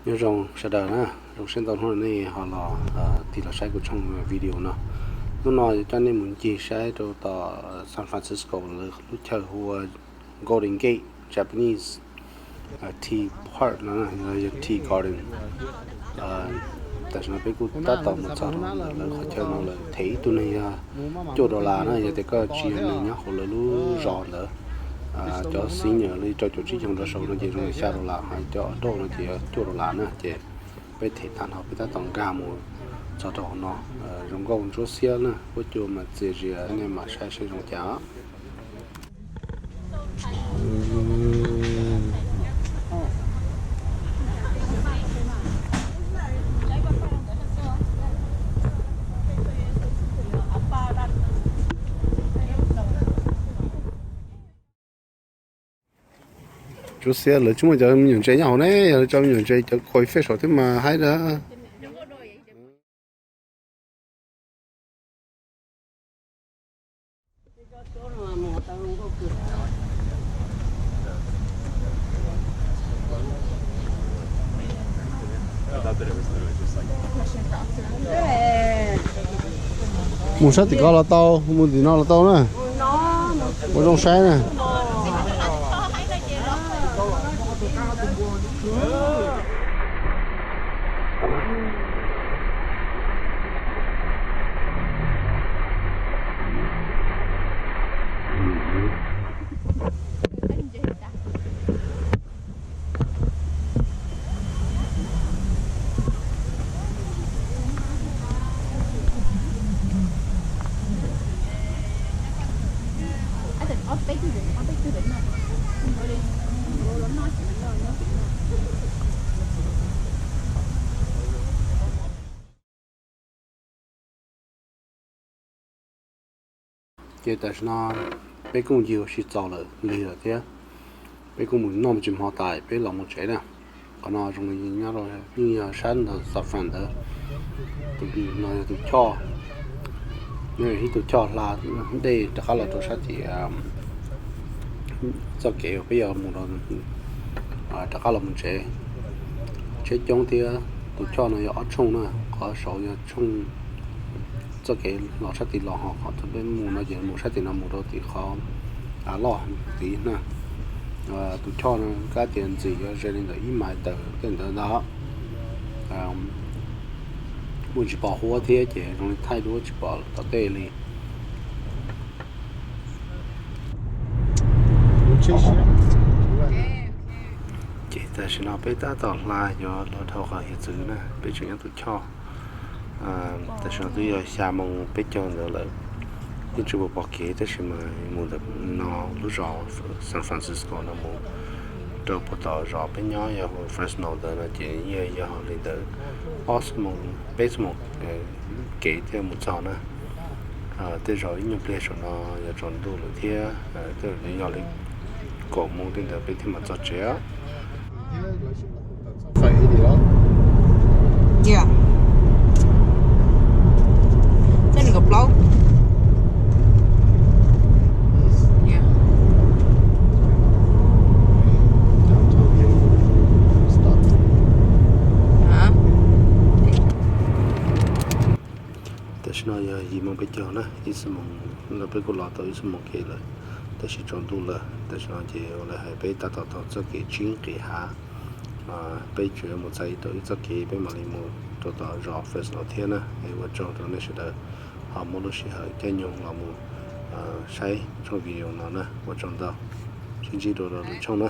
Nyob zoo sawv daws na, zoo siab ntau hnub nej ho los tig los saib kuv tshooj video no. Hnub no coj nej mus ncig saib rau tom San Francisco lawv lub chaw hu ua Golden Gate Japanese Tea Park no, yog Tea Garden. Tam sim no peb kuj tab tom mus txog rau ntawm lawv qhov chaw no lawm, them ib tug neeg yog cuaj dollar na, yog tias koj tsis yog neeg nyob hauv lawv lub zos ntawd. Cov senior li rau caum tsib xyoo rov saud no ces zoo li xya dollar, ho cov adult no ces yog cuaj dollar na. Ces peb them tag nrho peb tab tom nkag mus txog rau hauv no. Zoo nkauj ntsuab xiab na, huab cua mas txias zias, nej mam saib seb zoo cas. Tsuab xiab, lawv tsis muaj cov me nyuam ntses nyob hauv ne, yog lawv tso me nyuam ntses cov khuam fej saum thiab mas haib dab. Mus sab tim ko los tau, mus tim no los tau na. Ua zoo saib na. Ces tam sim no peb kuj ncig ua si txaus lawm lig lawm thiab, peb kuj mus noj me ntsis hmo tas peb los mus tsev na. Qhov no zoo li nyob rau yeej yog sab ntawm San Fran ntawd. Tus no yog tus choj, nyob ib tug choj hla dej rov qab los rau sab tim txoj kev uas peb yuav mus rov qab los mus tsev. Tsheb coob thiab. Tus choj no yog ob tshooj na, qhov saud yog tshooj txoj kev los sab tid los, ho qhov peb mus no ces mus sab tim no mus rau tim qhov loj tid na. Tus choj no kab tias ntxim yuav ze li ntawm ib mais tawm tej ntawd ntag. Muaj tsis pom huab thiab ces zoo li thaij duab tsis pom tom tej li. Ces tam sim no peb tab tom hla yuav los dhau qhov hiav txwv na, peb tseem nyob tus choj. Tam sim no twb yog xya moo peb caug ntawd lawm, yeej tsis pom kev tab sis mas mus ntawm no lub zos San Francisco no mus rau puag tom zos peb nyob yog hu Fresno ntawd no ces yeej yog li ntawm ob xuab moos peb xuab moos kev thiaj mus txog na. Tej zaum ib nyuag pliag saum no yuav tsaus ntuj lawm thiab, tej zaum yog li kaum moos tej ntawd peb thiaj mam txog tsev. Tam sim no yog yim moo peb caug na, ib xuab moos no peb kuj los tau ib xuab moos kev lawm, tab sis tsaus ntuj lawm. Tam sim no ces ua li hais peb tab tom taug txoj kev tsib nqis hav, peb tseem yuav mus txais tau ib txoj kev peb mam li mus rau tom zos Fresno thiab na. Es ua tsaug rau nej sawv daws ho muaj lub sij hawm caij nyoog los mus saib tshooj video no na, ua tsaug ntau, sib ntsib dua rau lwm tshooj na.